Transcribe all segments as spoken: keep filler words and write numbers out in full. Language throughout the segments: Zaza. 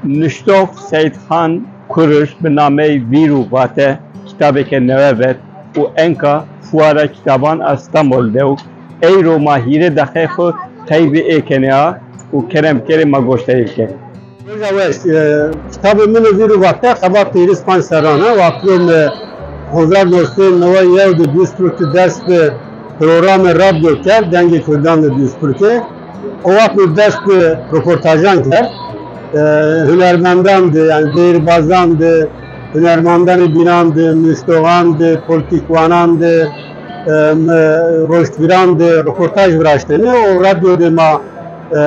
Nuştox Seîdxan Kuruş bi nameyê Vîr û Vate kitabêke newe vet û enka Fuara Kitaban a Stenbol de û eyro ma hîrê deqeyê xwu qeybê ê kenê a û kerem kerê ma goşdarî bikerê. Roja weş, e, kitabê min û Vîr û Vate qeba pêrîz panc serran a. Wa piro mi hezar newsey neway yew de Duisburg de dest bi programê radyo kerd, Dengê Kurdan de Duisburgê. O wext mi dest bi roportajan kerd. E, hunermendan de, yanî deyîrbazan de, hunermendanê bînan de, nuştoxan de, polîtîkwanan de, e, me-, roştvîran de roportaj viraştêne. O radyo de ma, e,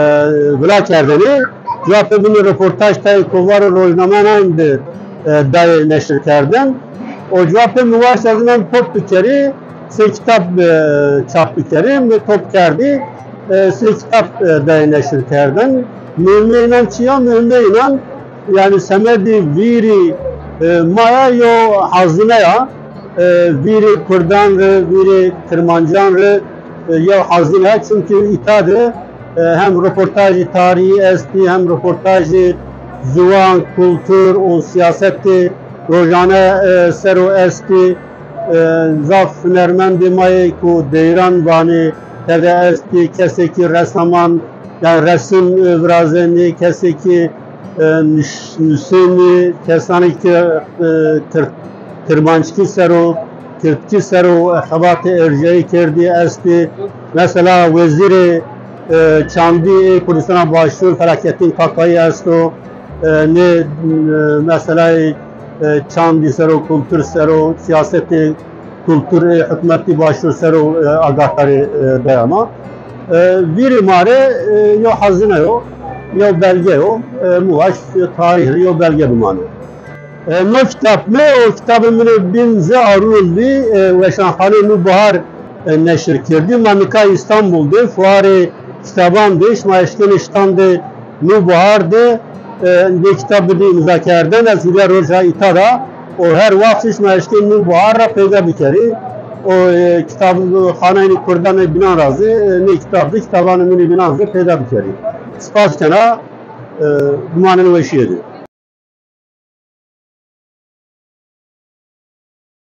vila kerdêne. Cewabê min ê roportaj tayê kovaro rojnameyan de, e, dayê neşir kerdin. O cewabê mi waşt ez inan top bikerî, sey kitab, e, çap bikerî, mi top kerdî, e, sey kitab, e, dayê neşir kerdin. Muhîmê înan çi ya? Muhîmê înan, yanî semedê vîrî, e, ma ya, yo hazine ya, e, vîrê kurdan rê, vîrê kirmancan rê, e, yew hazine ya. Çimkî îta de, e, hem roportajê tarîhî estî, hem roportajê ziwan, kultur û siyasetê rojane, e, ser o estî. E, zaf hunermendê ma yê ku deyran vanê tede estî, kesê kî resaman, yanî resim, e, virazenê, kesê kî, e, nus-, nusênê, kesanê kî, e, kir-, kirmanckî ser o, kirdkî ser o, e, xebatê erjeyî kerdî estî. Mesela wezîrê, e, çandî ê Kurdistana Başûr Felakettin Kakayî esto. E, nê, e, meseleyê, e, çandî ser o, kultur ser o, siyasetê kultur ê hukmetî Başûr ser o, e, agahdarî, e, daya ma. E, vîrê ma rê, e, yo hazine yo, yo belge yo, e, mi waşt tarîh rê yo belge bimano. E, no kitab mi, o kitabê min ê bîn zî Arul bî, e, Weşanxaneyê Nûbihar, e, neşir kerdî. Ma nika Îstanbul de fuarê kitaban de, şima eşkenê ştandê Nûbihar de, e, nê kitab bidî îmza kerdin. Ez hîrê roja îta ra û her wext şima eşkenê Nûbihar ra peyda bikerî. O, e, kitabxaneyê kurdan ê bînan ra zî, e, nê kitab de kitabanê min ê bînan zî peyda bikerî. Spas kena, e, bimanên weşîye de.